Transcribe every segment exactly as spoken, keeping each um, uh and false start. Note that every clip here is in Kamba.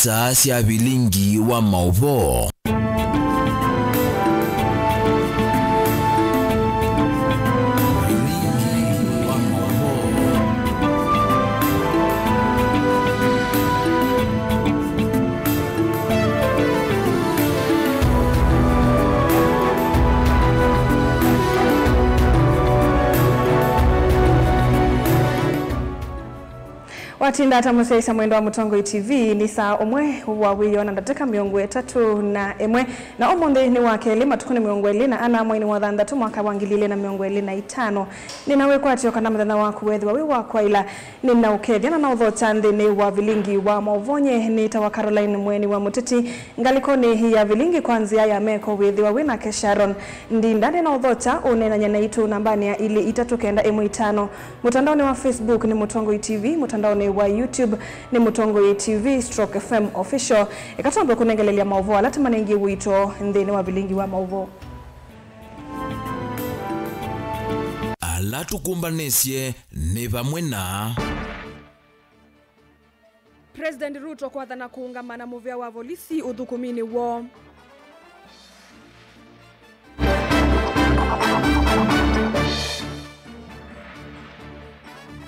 Saa sya vilingi wa maũvoo. Vilingi wa maũvoo. Watinda ata mũsyaĩĩsya mwendwa wa Mũtongoi T V? Nĩ saa ũmwe wa wĩoo na ndatĩka mĩongo ĩtatũ na ĩmwe, na ũmũnthĩ nĩ wa kelĩ, matukũ nĩ mĩongo ĩlĩ na ana, mweinĩ wa thanthatũ, mwaka wa ngili ilĩ na mĩongo ĩlĩ na itano. Nĩna wĩkwatyo kana mũthenya waku weethĩwa wĩ wa kwaĩla. Nĩna ũkethya na naũthokya nthĩnĩ wa vilingi wa maũvoo. Nyie nĩtawa Caroline Mweni wa Mũteti. Ngalĩkonĩ ya vilingi kwa nzĩa ya meko wĩthĩwa wĩ nake Sharon Ndinda. Nĩna ũthokya ũneenany'a naitũ nambanĩ ya ilĩ itatũ kenda ĩmwe itano. Mũtandaonĩ wa Facebook nĩ Mũtongoi T V, mũtandaonĩ wa YouTube nĩ Mũtongoi T V stroke F M Official. Eka twambe kũnengelelya maũvoo ala tũmanengie ũito nthĩnĩ wa vilingi wa maũvoo. Ala tũkũmbanĩsye nĩ vamwe na President Ruto kwathana kũũngama na mũvĩa wa volisi ũthũkũminĩ woo.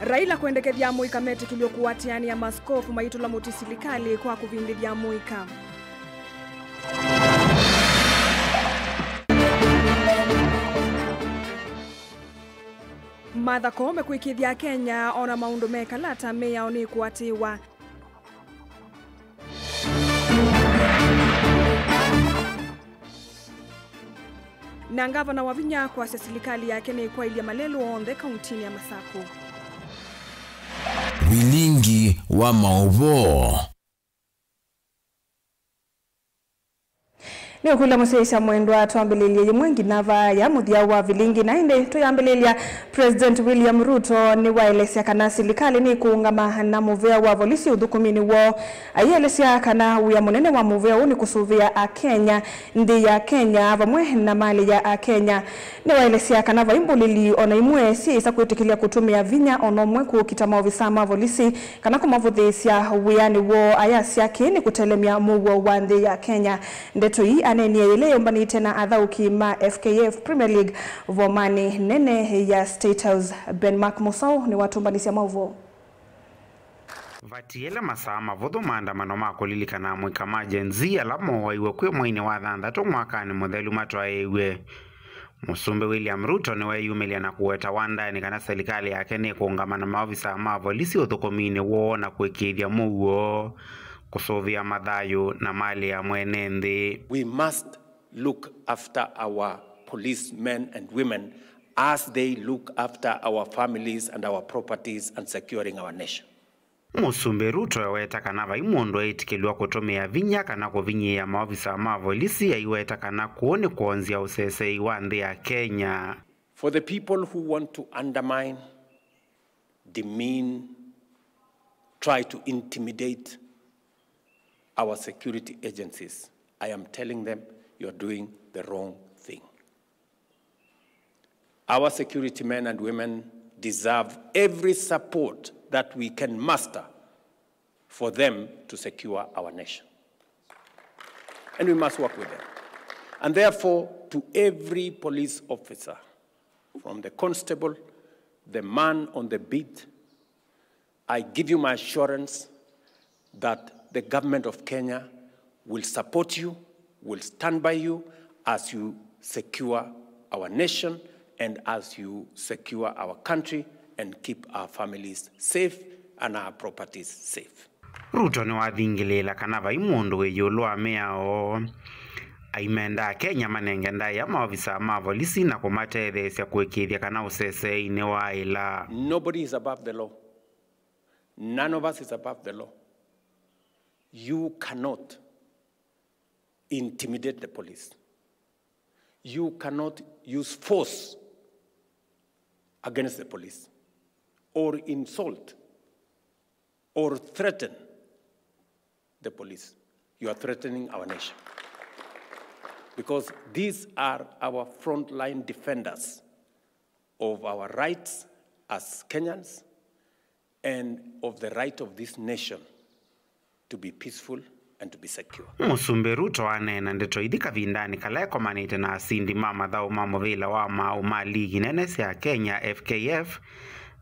Raila kwendekethya amũika metĩkĩlw'e kũatĩanĩa maskofu maitũla mũtĩ silikalĩ kwa kũvindĩthya amũika. Martha Koome kwĩkĩĩthya Akenya ona maũndũ mekala ata mĩao nĩkũatĩĩwa. Na ngavana Wavinya kwasya silikalĩ yake nĩkwaĩlya malelũ onthe kauntinĩ ya Masaku. Vilingi wa maũvoo. Nĩũkũlya mũsyaĩĩsya mwendwa, twambĩlĩlye yĩmwe nginya vaa ya mũthya wa vilingi, na ĩndĩ tũyambĩlĩlya, President William Ruto nĩwaelesya kana silikalĩ nĩkũũngama na mũvĩa wa volisi ũthũkũminĩ woo, aielesya kana wĩa mũnene wa mũvĩa ũũ nĩ kũsũvĩa Akenya, nthĩ ya Kenya, vamwe na malĩ ya Akenya. Nĩwaelesya kana vai mbũlĩli ona imwe syĩsa kwĩtĩkĩlya kũtũmĩa vinya ona ũmwe kũkita maovisaa ma volisi kana kũmavũthĩĩsya wĩanĩ woo, ayasya kĩĩ nĩ kũtelemya mũuo wa nthĩ ya Kenya. Ndeto ii aneenie yĩla eũmbanĩte na athaũki ma F K F Premier League vomanĩ nene ya State House. Ben Mark Mũsaũ nĩwatũmbanĩsya maũvoo. Vatiele masaa mavũthũ, maandamano ma kũlilikana amũika ma Gen Z ala mooaiwe kwĩ mweinĩ wa thanthatũ mwakanĩ mũthelu matwaĩĩw'e. Mũsumbĩ William Ruto nĩweeyumĩlya na kũweta wandaĩnĩ kana silikalĩ yake nĩkũũngama na maovisa ma volisi ũthũkũminĩ woo na kũĩkĩĩthya mũuo, kũsũvĩa mathayũ na malĩ ya mwene nthĩ. We must look after our policemen and women as they look after our families and our properties and securing our nation. Mũsumbĩ Ruto eweta kana vai mũndũ eĩtĩkĩlw'a kũtũmĩa vinya kana kũvinyĩĩa maovisa ma volisi, aiweta kana kũu nĩ kwonzya ũsesei wa nthĩ ya Kenya. For the people who want to undermine, demean, try to intimidate our security agencies, I am telling them, you are doing the wrong thing. Our security men and women deserve every support that we can muster for them to secure our nation. And we must work with them. And therefore, to every police officer, from the constable, the man on the beat, I give you my assurance that the government of Kenya will support you, will stand by you as you secure our nation and as you secure our country and keep our families safe and our properties safe. Ruto nĩwathingĩlĩĩla kana vai mũndũ wĩ ĩũlũ wa mĩao. Aimenda Akenya manenge ndaĩa maovisa ma volisi na kũmatetheesya kũĩkĩĩthya kana ũseseei nĩwaĩla. Nobody is above the law. None of us is above the law. You cannot intimidate the police. You cannot use force against the police or insult or threaten the police. You are threatening our nation. Because these are our frontline defenders of our rights as Kenyans and of the right of this nation to be peaceful and to be secure. Mũsumbĩ Ruto aneena ndeto ithi kavindanĩ kala ekomanĩte na asindi ma mathaũ ma mũvĩla wa maaũ ma ligi nene sya Kenya, F K F,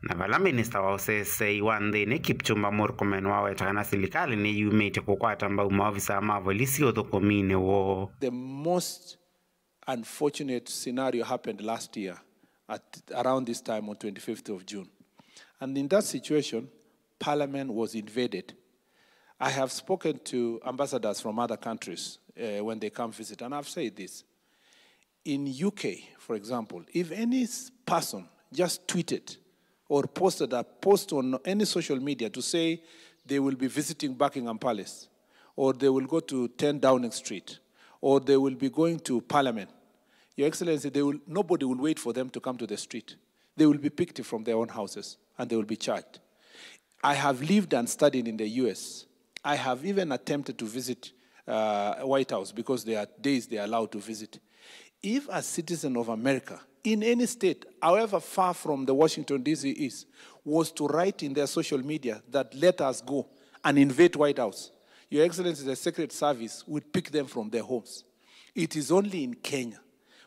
na vala minista wa ũseseĩ wa nthĩnĩ Kipchumba Murkomen waweta kana silikalĩ nĩyumĩtye kũkwata mbau maovisaa ma volisi ũthũkũminĩ woo. The most unfortunate scenario happened last year at around this time on twenty-fifth of June. And in that situation, Parliament was invaded. I have spoken to ambassadors from other countries, uh, when they come visit, and I've said this. In U K, for example, if any s-, person just tweeted or posted a post on any social media to say they will be visiting Buckingham Palace, or they will go to ten Downing Street, or they will be going to Parliament, Your Excellency, they will, nobody will wait for them to come to the street. They will be picked from their own houses and they will be charged. I have lived and studied in the U S. I have even attempted to visit, uh, White House because there are days they are allowed to visit. If a citizen of America in any state, however far from the Washington D C is, was to write in their social media that, "Let us go and invade White House," Your Excellency, the Secret Service would pick them from their homes. It is only in Kenya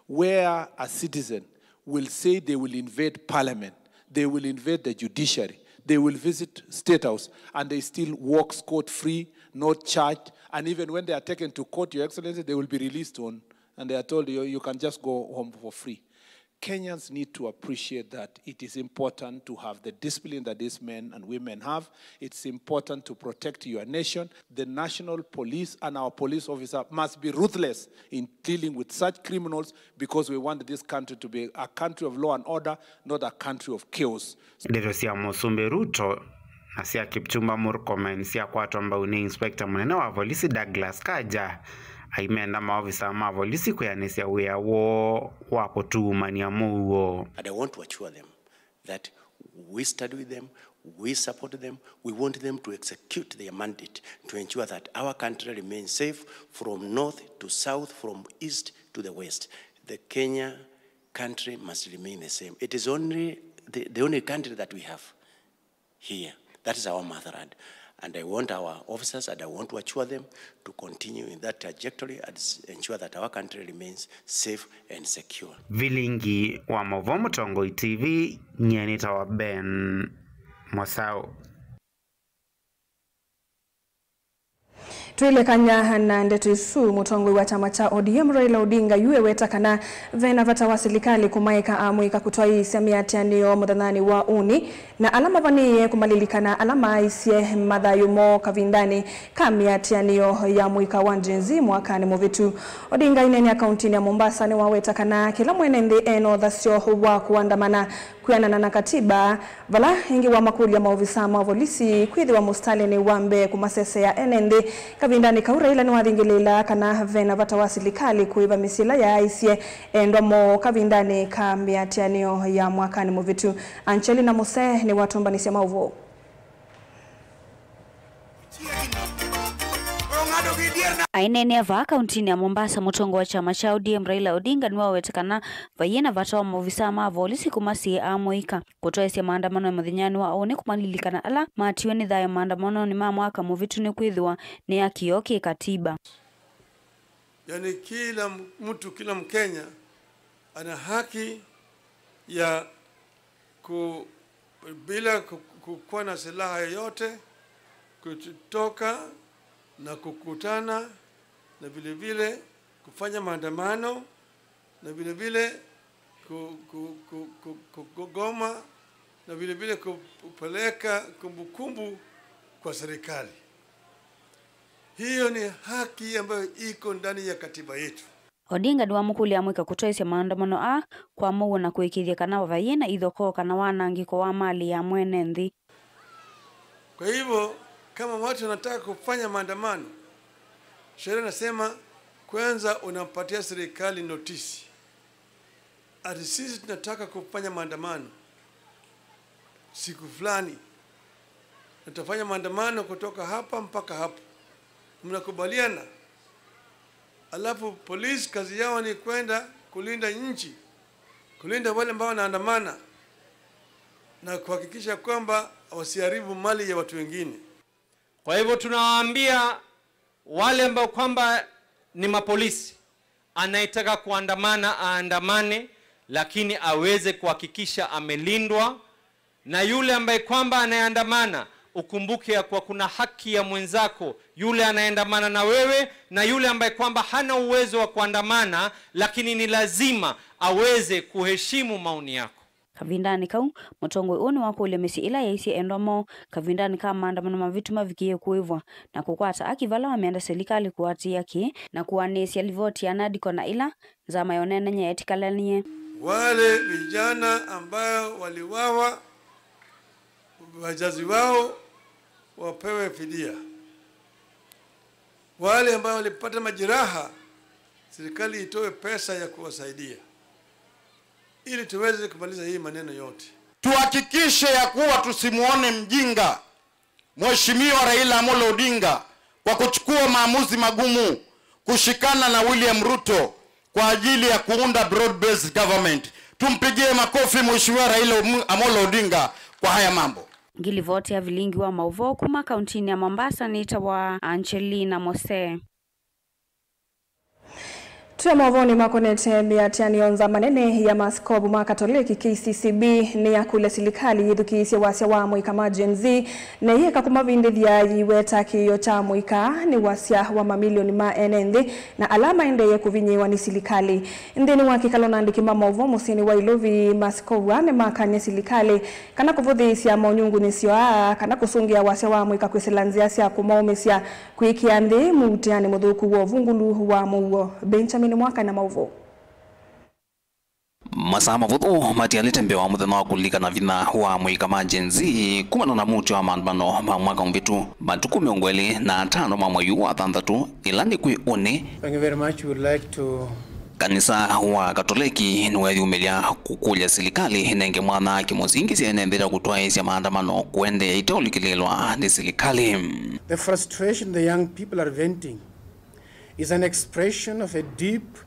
where a citizen will say they will invade parliament, they will invade the judiciary, they will visit State House, and they still walk scot-free, not charged, and even when they are taken to court, Your Excellency, they will be released on, and they are told, "You, you can just go home for free." Kenyans need to appreciate that it is important to have the discipline that these men and women have. It's important to protect your nation. The national police and our police officer must be ruthless in dealing with such criminals because we want this country to be a country of law and order, not a country of chaos. Ndeto sya Mũsumbĩ Ruto na sya Kipchumba Murkomen syakwatwa mbau nĩ inspector mũnene wa volisi Douglas Kanja, aimenda maovisaa ma volisi kwĩanĩsya wĩa woo wa kũtuumany'a mũuo. And I want to assure them that we study with them, we support them, we want them to execute their mandate to ensure that our country remains safe from north to south, from east to the west. The Kenya country must remain the same. It is only the, the only country that we have here. That is our motherland. And I want our officers and I want to assure them to continue in that trajectory and s-, ensure that our country remains safe and secure. Vilingi wa Mauvoo Mũtongoi T V, nyie nĩtawa Ben Mosau. Twĩlekany'a na ndeto isu, mũtongoi wa kyama kya O D M Raila Odinga yu eweta kana ve na vata wa silikalĩ kũmaeka amũika kũtwaĩĩsya mĩatĩanĩo mũthenyanĩ wa ũnĩ, na ala mavanĩĩe kũmalilikana ala maaisye mathayũ moo kavindanĩ ka mĩatĩanĩo ya mũika wa Gen Z mwakanĩ mũvĩtu. Odinga aineenea kauntinĩ ya Mombasa nĩwaweta kana kĩla mwene nthĩ e na ũthasyo wa kũandamana kwĩanana na katiba, vala ĩngĩ wamakũlya maovisaa ma volisi kwĩthĩwa mũsitalĩnĩ wa mbee kũmasesea ene nthĩ. Kavindanĩ kau, Raila nĩwathingĩlĩĩlaa kana ve na vata wa silikalĩ kũĩva mĩsyĩ ĩla yaaisye endwa moo kavindanĩ ka mĩatĩanĩo ya mwakanĩ mũvĩtu. Angelina Muse nĩwatũmbanĩsya maũvoo. Aineenea vaa kauntinĩ ya Mombasa, mũtongoi wa kyama kya O D M Raila Odinga nĩwawete kana vaiĩ na vata wa maovisaa ma volisi kũmasiĩĩa amũika kũtwaĩsya maandamano mũthenyanĩ wa ũnĩ kũmalilikana ala matiwe nĩ thayũ maandamanonĩ ma mwaka mũvĩtu nĩkwĩthĩwa nĩ ya kĩoo kĩ katiba. Yani kila mtu, kila Mkenya ana haki ya ku-, bila ku-, kukuwa na silaha yoyote, kutoka na kukutana na vile vile kufanya maandamano na vile vile ku-, ku-, ku-, ku-, kugoma na vile vile kupeleka kumbukumbu kwa serikali. Hiyo ni haki ambayo iko ndani ya katiba yetu. Odinga nĩwamũkũlya amũika kũtwaĩsya maandamano aa kwa mũuo na kũĩkĩĩthya kana vaiĩ na ithokoo kana wanangĩko wa malĩ ya mwene nthĩ. Kwa hivyo, kama watu wanataka kufanya maandamano, sheria inasema kwanza unapatia serikali notisi ati sisi tunataka kufanya maandamano siku fulani, na tutafanya maandamano kutoka hapa mpaka hapa. Mnakubaliana? Alafu polisi kazi yao ni kwenda kulinda nchi, kulinda wale ambao wanaandamana na kuhakikisha kwamba wasiharibu mali ya watu wengine. Kwa hivyo tunawaambia Wale ambao kwamba ni mapolisi, anayetaka kuandamana aandamane, lakini aweze kuhakikisha amelindwa. Na yule ambaye kwamba anayeandamana, ukumbuke ya kuwa kuna haki ya mwenzako, yule anayeandamana na wewe, na yule ambaye kwamba hana uwezo wa kuandamana, lakini ni lazima aweze kuheshimu maoni yako. Kavindanĩ kau, mũtongoi ũũ nĩwakũlya mĩsyĩ ĩla yaisye endwa moo kavindanĩ ka maandamano mavĩtu mavikĩe kũĩvwa na kũkwata aki vala wamenda silikalĩ kũatĩĩa kĩĩ na kũanĩĩsya livoti ya NADCO na ĩla nzama ya ũneenany'a yetĩkĩlanie. Wale vijana ambao waliwawa, wazazi wao wapewe fidia. Wale ambao walipata majeraha, serikali itoe pesa ya kuwasaidia ili tuweze kumaliza hii maneno yote. Tuhakikishe ya kuwa tusimuone mjinga Mheshimiwa Raila Amolo Odinga kwa kuchukua maamuzi magumu kushikana na William Ruto kwa ajili ya kuunda broad-based government. Tumpigie makofi Mheshimiwa Raila Omu-, Amolo Odinga kwa haya mambo. Ngilivoti ya vilingi wa mauvoo kuma kauntinĩ ya Mombasa nĩtawa Angelina Mose. Twĩ maũvoonĩ makonete mĩatĩanĩo, nzama nene ya maaskovu ma Katoleki, K C C B, nĩyakũlya silikalĩ yĩthukĩĩsye wasya wa amũika ma Gen Z na ĩyĩka kũmavindĩthya. Yĩweta kĩĩo kya amũika nĩ wasya wa mamilioni ma ene nthĩ na ala maendeeye kũvinyĩĩwa nĩ silikalĩ. Nthĩnĩ wa kĩkalo na andĩki ma maũvoo mũsyĩnĩ wa Ilovi, maaskovu aa nĩmakany'a silikalĩ kana kũvũthĩĩsya monyungunyĩsyo aa kana kũsũngĩa wasya wa amũika kwĩsĩla nzĩa sya kũmaũmĩsya kwĩkĩa nthĩ mũutĩanĩ mũthũku wa ũvungũlu wa mũuo. Benjamin Mwaka na maũvoo. Masaa mavũthũ matialĩte mbee wa mũthenya wa kũlilikana vinya wa amũika ma Gen Z kumana na mũutĩ wa maandamano ma mwaka mũvĩtu, matukũ mĩongo ĩlĩ na atano ma mwei ũũ wa thanthatũ, ĩla nĩ kwĩ ũnĩ. Thank you very much. We would like to Kanisa wa Katoleki nĩweyumĩlya kũkũlya silikalĩ ĩnenge mwanya kĩmũsingi sya ene nthĩ ta kũtwaĩĩsya maandamano kũendeea itaũlikĩlĩĩlwa nĩ silikalĩ. The frustration the young people are venting is an expression of a deep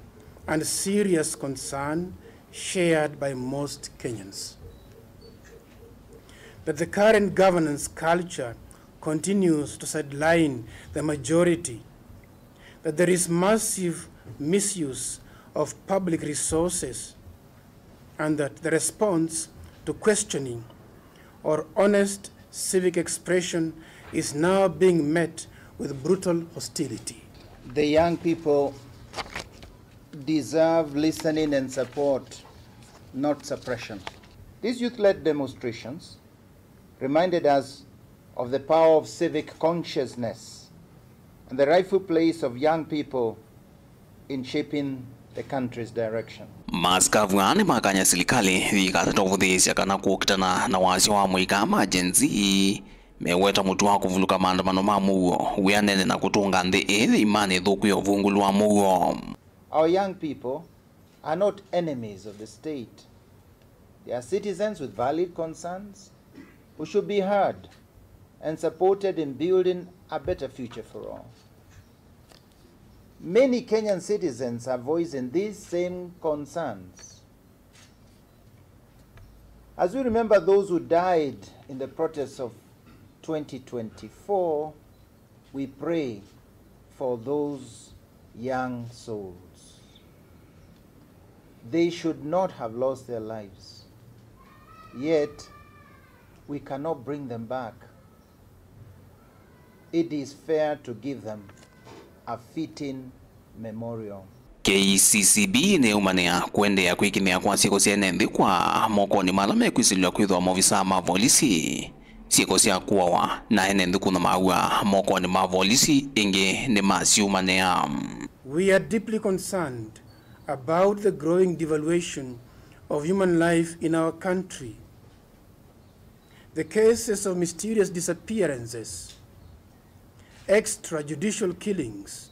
and serious concern shared by most Kenyans, that the current governance culture continues to sideline the majority, that there is massive misuse of public resources, and that the response to questioning or honest civic expression is now being met with brutal hostility. The young people deserve listening and support, not suppression. These youth-led demonstrations reminded us of the power of civic consciousness and the rightful place of young people in shaping the country's direction. Maasikavu aa nĩmakany'a silikalĩ yĩkatata ũvũthĩĩsya kana kũkitana na wasya wa amũika ma Gen Z meweta mũtuo wa kũvuluka maandamano ma mũuo wĩanene na kũtũnga nthĩ ĩĩ yĩ imanĩ ĩthũku ya ũvungũlu wa mũuo. Our young people are not enemies of the state. They are citizens with valid concerns who should be heard and supported in building a better future for all. Many Kenyan citizens are voicing these same concerns. As we remember those who died in the protests of twenty twenty-four, we pray for those young souls. They should not have lost their lives. Yet, we cannot bring them back. It is fair to give them a fitting memorial. K C C B nĩyaumanĩa kũendeea kwĩkĩmĩa kwa syĩko sya ene nthĩ kwa mokonĩ ma ala mekwĩsilĩlw'a kwĩthĩwa maovisaa ma volisi. Syĩko sya kũawa na ene nthĩ kũnyamaaw'a mokonĩ ma volisi ĩngĩ nĩmasyumanĩa. We are deeply concerned about the growing devaluation of human life in our country. The cases of mysterious disappearances, extrajudicial killings,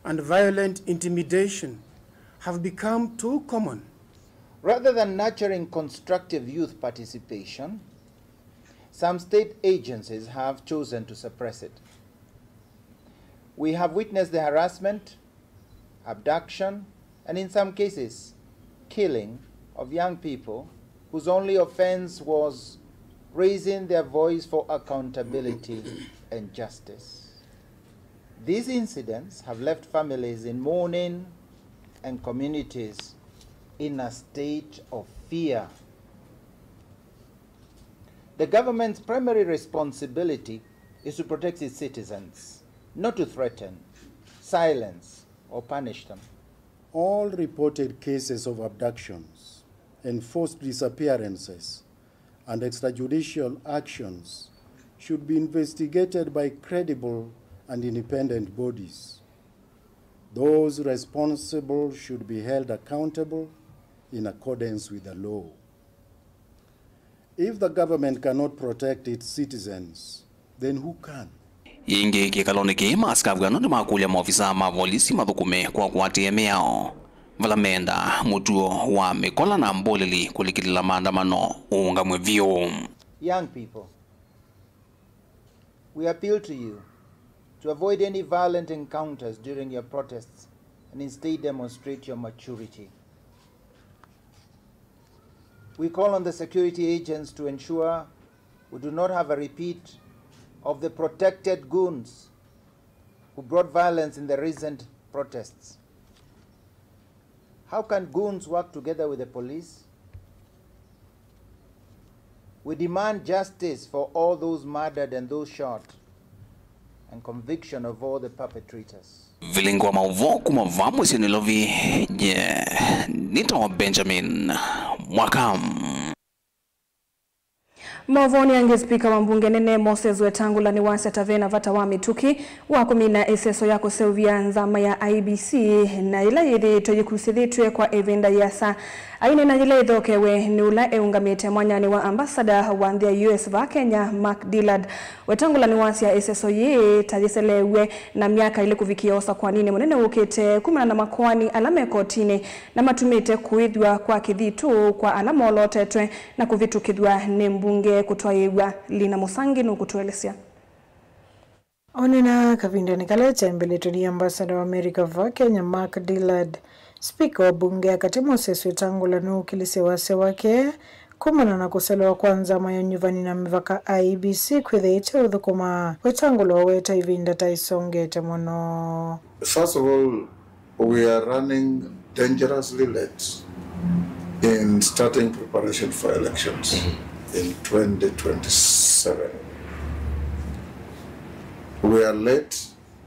and violent intimidation have become too common. Rather than nurturing constructive youth participation, some state agencies have chosen to suppress it. We have witnessed the harassment, abduction, and in some cases, killing of young people whose only offense was raising their voice for accountability and justice. These incidents have left families in mourning and communities in a state of fear. The government's primary responsibility is to protect its citizens, not to threaten, silence, or punish them. All reported cases of abductions, enforced disappearances, and extrajudicial actions should be investigated by credible and independent bodies. Those responsible should be held accountable in accordance with the law. If the government cannot protect its citizens, then who can? Yĩngĩ kĩkalonĩ kĩĩ, maasikavu ano nĩmakũlya maovisaa ma volisi mathũkũme kwa kũatĩĩa mĩao vala meenda mũtuo wa mĩkola na mboleli kũlikĩlĩla maandamano ũũngamw'e vyũ. Young people, we appeal to you to avoid any violent encounters during your protests and instead demonstrate your maturity. We call on the security agents to ensure we do not have a repeat of the protected goons who brought violence in the recent protests. How can goons work together with the police? We demand justice for all those murdered and those shot, and conviction of all the perpetrators. Vilingi wa maũvoo kuma vaa mũsyĩ Nairobi, nye nĩtawa Benjamin Mwaka. Maũvoonĩ angĩ, spika wa mbunge nene Moses Wetangula nĩwasya ta ve na vata wa mĩtũkĩ wa kũmina ĩseso ya kũseũvya nzama ya I E B C, na ĩla yĩthĩĩtwe yĩkusĩthĩtw'e kwa ĩvinda yĩasa. Aineena yĩla ĩthokewe nĩ ũla eũngamĩte mwanyanĩ wa ambasada wa nthĩ ya U S vaa Kenya, Mark Dillard, Wetangula nĩwasya ĩseso yĩĩ ta yĩseleew'e na myaka ĩlĩ kũvikĩa ũsakwaninĩ mũnene wũkĩte kumana na makoani ala me kotinĩ na matumĩte kũĩthw'a kwa kĩthitũ kwa ala molootetwe na kũvĩtũkĩthw'a nĩ mbunge kũtwaĩĩw'a. Lina Mũsangi nũkũtũelesya. Onena kavindanĩ kala kyambĩlĩtwe nĩ ambasada wa America vaa Kenya, Mark Dillard, spika wa mbunge ya katĩ Moses Wetangula nũũkĩlĩsye wasya wake kumana na kũselewa kwa nzama ya ũnyuvani na mĩvaka I E B C kwĩthĩa ĩteũthũkũma. Wetangula waweta ĩvinda ta ĩsongete mũno. First of all, we are running dangerously late in starting preparation for elections in twenty twenty-seven. We are late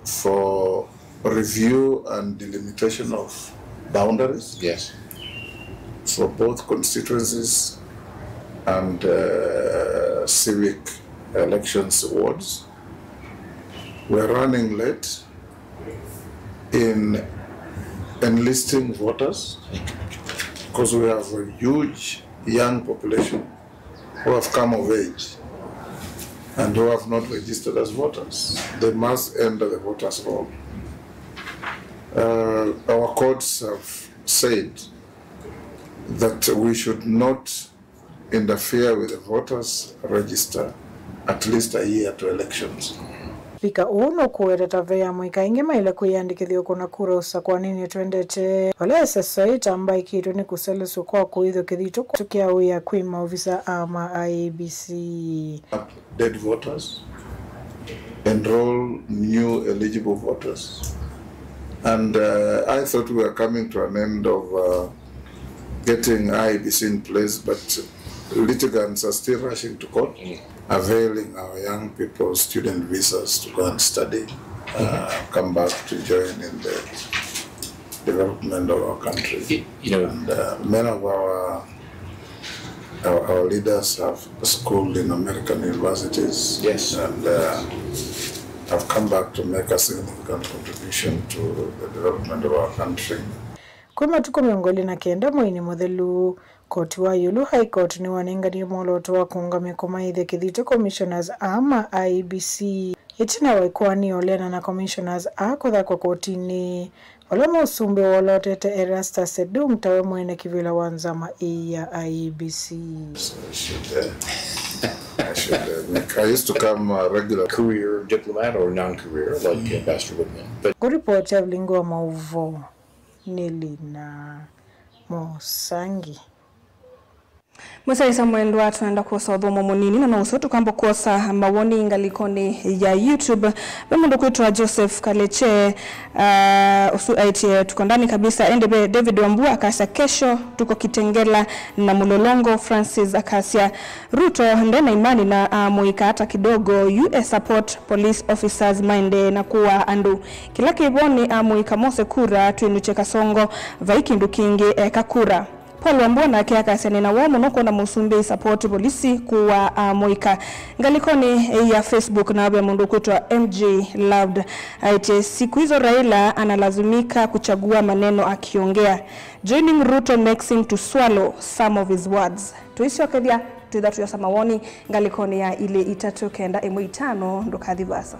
for review and delimitation of boundaries, yes, for both constituencies and, uh, civic elections wards. We are running late in enlisting voters because we have a huge young population who have come of age and who have not registered as voters. They must enter the voters' roll. Uh, our courts have said that we should not interfere with the voters' register at least a year to elections. Spika ũũ nũkũweta ta ve amũika aingĩ maĩle kwĩyandĩkĩthya ũkũna kura ũsakwaninĩ twendete, vala ĩseso ĩtambaĩkĩtwe nĩ kũselesw'a kwa kũĩthw'a kĩthitũ kũkĩa wĩa kwĩ maovisa a ma I E B C. Dead voters, enroll new eligible voters. And, uh, I thought we were coming to an end of, uh, getting I E B C in place, but litigants are still rushing to court, mm, availing our young people student visas to go and study, uh, come back to join in the development of our country. Y-, you know, and, uh, many of our, our, our leaders have schooled in American universities, yes, and, uh, have come back to make a significant contribution to the development of our country. Kwĩ matukũ mĩongo ĩlĩ na kenda mweinĩ mũthelu, koti wa ĩũlũ, High Court, nĩwanenganie mwolooto wa kũũngamya kũmaĩthya kĩthitũ commissioners aa ma I E B C. Ĩtina wa ĩkoani ya ũleana na commissioners aa kũthakwa kotinĩ, vala mũsumbĩ wolootete Erastus Edung tawe mwene kĩvĩla wa nzama ĩĩ ya I E B C. I should, uh, I should, uh, make, I used to come, uh, regular. Career diplomat or non-career, like Ambassador Whitman. But kũripoti ya vilingi wa maũvoo nĩ Lina Mũsangi. Mũsyaĩĩsya mwendwa, tũenda kwosa ũthũmũo mũnini, na no ũseo tũkamba kwosa mawoni ngalĩkonĩ ya YouTube. Ve mũndũ kwĩtwa Joseph Kaleche, ah, ũsu aĩtye, "Tuko ndani kabisa." Ĩndĩ ve David Wambua akasya, "Kesho tuko Kitengela na Mlolongo." Francis akasya, "Ruto ndena imani na amũika hata kidogo, yu e support police officers maendee na kũaa andũ. Kĩla kĩvo nĩ amũika mose kura, twĩnũkye Kasongo, vai kĩndũ kĩngĩ, eka kura." Paul Wambua nake akasya, "Nĩ na woo mũno kwona mũsumbĩ ĩsapoti volisi kũaa amũika." Ngalĩkonĩ ya Facebook na ve mũndũ ũkwĩtwa M J Loved aĩtye, "Siku hizo Raila analazimika kuchagua maneno akiongea. Joining Ruto makes him to swallow some of his words." Tũisyokethya, twĩtha tũyosa mawoni ngalĩkonĩ ya ilĩ itatũ kenda ĩmwe itano, ndũkathi vaasa.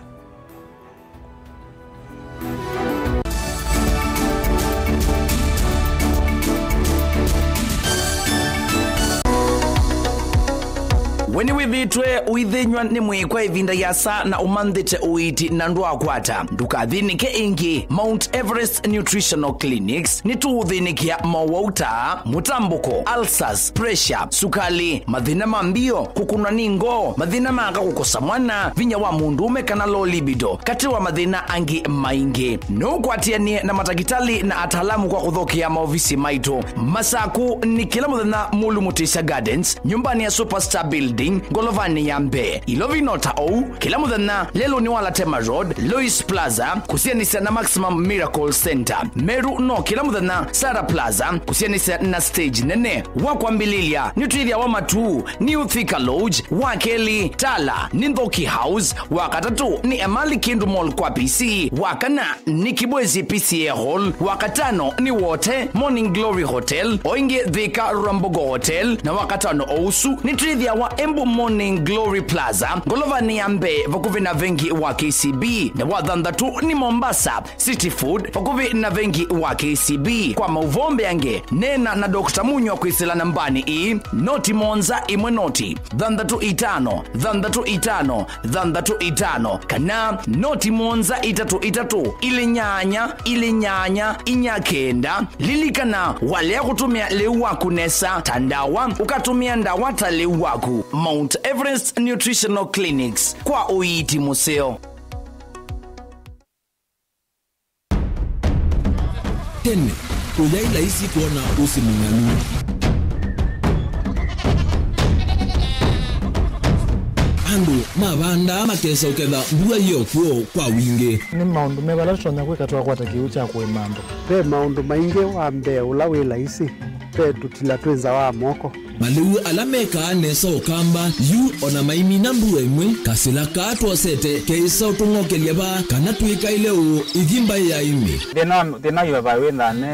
We nĩwĩthĩĩtwe ũithĩnyw'a nĩ mwĩĩ kwa ĩvinda yĩasa na ũmanthĩte ũiiti na ndwaakwata? Ndũkathĩnĩke ĩngĩ. Mount Everest Nutritional Clinics nĩtũũthĩnĩkĩa mowau ta mũtambũko, ulcers, pressure, sukali, mathĩna ma mbio, kũkũnwa nĩ ngoo, mathĩna ma aka kũkosa mwana, vinya wa mũndũũme kana low libido, katĩ wa mathĩna angĩ maingĩ. No ũkwatĩanĩe na matakĩtalĩ na ataalamu kwa kũthokea maovisi maitũ. Masaku nĩ kĩla mũthenya Mulu Mutisya Gardens, nyũmbanĩ ya Superstar Building, ngolovanĩ ya mbee. Ilovi no ta ũu, kĩla mũthenya lelũnĩ wa Latema Road, Lois Plaza, kũsianĩsya na Maximum Miracle Center. Meru no kĩla mũthenya Sarah Plaza, kũsianĩsya na stage nene. Wa kwambĩlĩlya, nĩtwĩthĩawa Matuu, New Thika Lodge, wa kelĩ, Tala, nĩ Nthoki House, wa katatũ, nĩ Emali Kindu Mall kwa P C, wa kana, nĩ Kibwezi P C A Hall, wa katano, nĩ Wote, Morning Glory Hotel, o ĩngĩ Thika Rwambogo Hotel, na wa katano o ũsu, nĩtwĩthĩawa Embu Morning Glory Plaza, ngolovanĩ ya mbee, vakuvĩ na vengi wa K C B, na wa thanthatũ, nĩ Mombasa, City Food, vakuvĩ na vengi wa K C B. Kwa maũvoo mbeange, neena na Doctor Munywa kwĩsĩla nambanĩ ĩĩ, noti mũonza ĩmwe noti, thanthatũ itano, thanthatũ itano, thanthatũ itano, kana noti mũonza itatũ itatũ, ilĩ nyanya, ilĩ nyanya, inya kenda. Lilikana, walea kũtũmĩa lĩu waku nesa ta ndawa, ũkatũmĩa ndawa ta lĩu waku. Mount Everest Nutritional Clinics, kwa ũiiti mũseo. Tene, kũyaĩ laisi kwona ũsĩ mũng'alu. Andũ mavandaa makesa ũketha mbua yĩ o kw'o kwa wingĩ. Nĩ maũndũ meva ala tũtonya kwĩka twakwata kĩw'ũ kya kũĩma andũ? Ve maũndũ maingĩ. Wa mbee ũla wĩ laisi, ve tũtila twĩ nza wa moko. Malĩu ala mekaa nesa ũkamba yu o na maimina mbua ĩmwe, kasĩla kaa twosete keĩsa ũtũng'okelya vaa kana twĩkaĩle ũũ ĩthi mbaĩ ya ĩmĩ. Thĩna wa, thĩna wĩ vaa wĩ nthane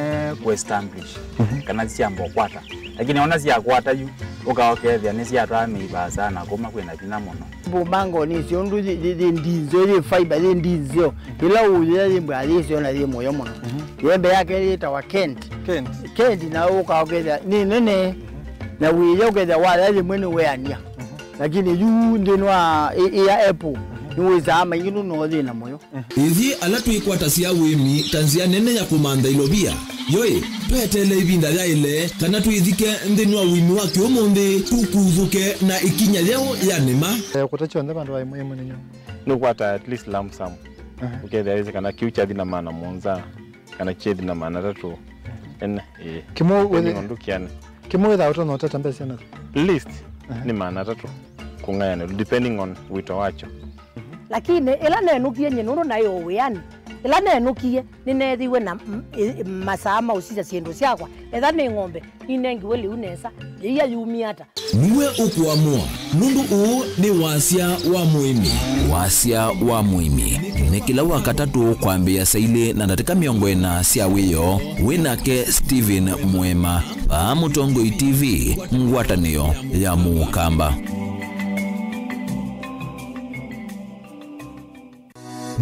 kũ establish, mhm, kana syamba ũkwata. Lakini ona syakwata yu, ũka ũkethĩa nĩsyatwaa mĩi vaasa na kuma kwĩna vinya mũno. Mbumbango nĩsyo ũndũ yĩ, yĩ, yĩ ndinzeo, yĩ fiber, yĩ ndinzeo. Ĩla ũyĩa yĩ mbwa yĩsyo na yĩ mũyo mũno. Mhm. Yembe yake yĩtawa Kent. Kent. Kent na ũka ũkethĩa nĩ nene. Na wĩya ũkethĩa waya yĩmwe nĩ weania. Mhm. Lakini yu nthĩnĩ wa ĩ, ĩ ya apple, mhm, nĩwĩsaa maingĩ nũno thĩna mũyo. Ithyĩ ala twĩkwatasya ũĩmi ta nzĩa nene ya kũmantha ilovia, yoĩ, tweteele ĩvinda yaĩle kana twĩthike nthĩnĩ wa ũĩmi wa kĩũmũnthĩ, tũkuthũke na ĩkinya yeũ ya nĩma. Eh, kũta kyonthe vandũ va ĩmwe ĩmwe nĩnyo. Nũkwata at least lump sum. Aha. Ũkethĩa wĩsĩ kana kĩu kyathi na maana mũonza, kana kyethi na maana atatũ. Ene, ĩĩ. Kĩmwe depending wĩthĩ-, on ndũkĩane. Kĩmwe wĩthaa ũtonya ũtata mbesa naku? Least, aha, nĩ maana atatũ kũng'ayanĩlwa, depending on wĩto wakyo. Lakini ĩla nenũkie nyie, nũndũ naĩ o wĩanĩ, ĩla nenũkie, nĩneethiwe na m-, ĩ-, masaa ma ũsisya syĩndũ syakwa. Etha nĩ ng'ombe, ninengiwe lĩu nesa, yĩia yumie ata? Nue ũkũamũa, nũndũ ũũ nĩ wasya wa mũĩmi. Wasya wa mũĩmi nĩ kĩla Wakatatũ kwambĩĩa saa ilĩ na ndatĩka mĩongo ĩna sya wĩoo. Wĩ nake Stephen Mwema, vaa Mũtongoi T V, ngwatanĩo ya Mũkamba.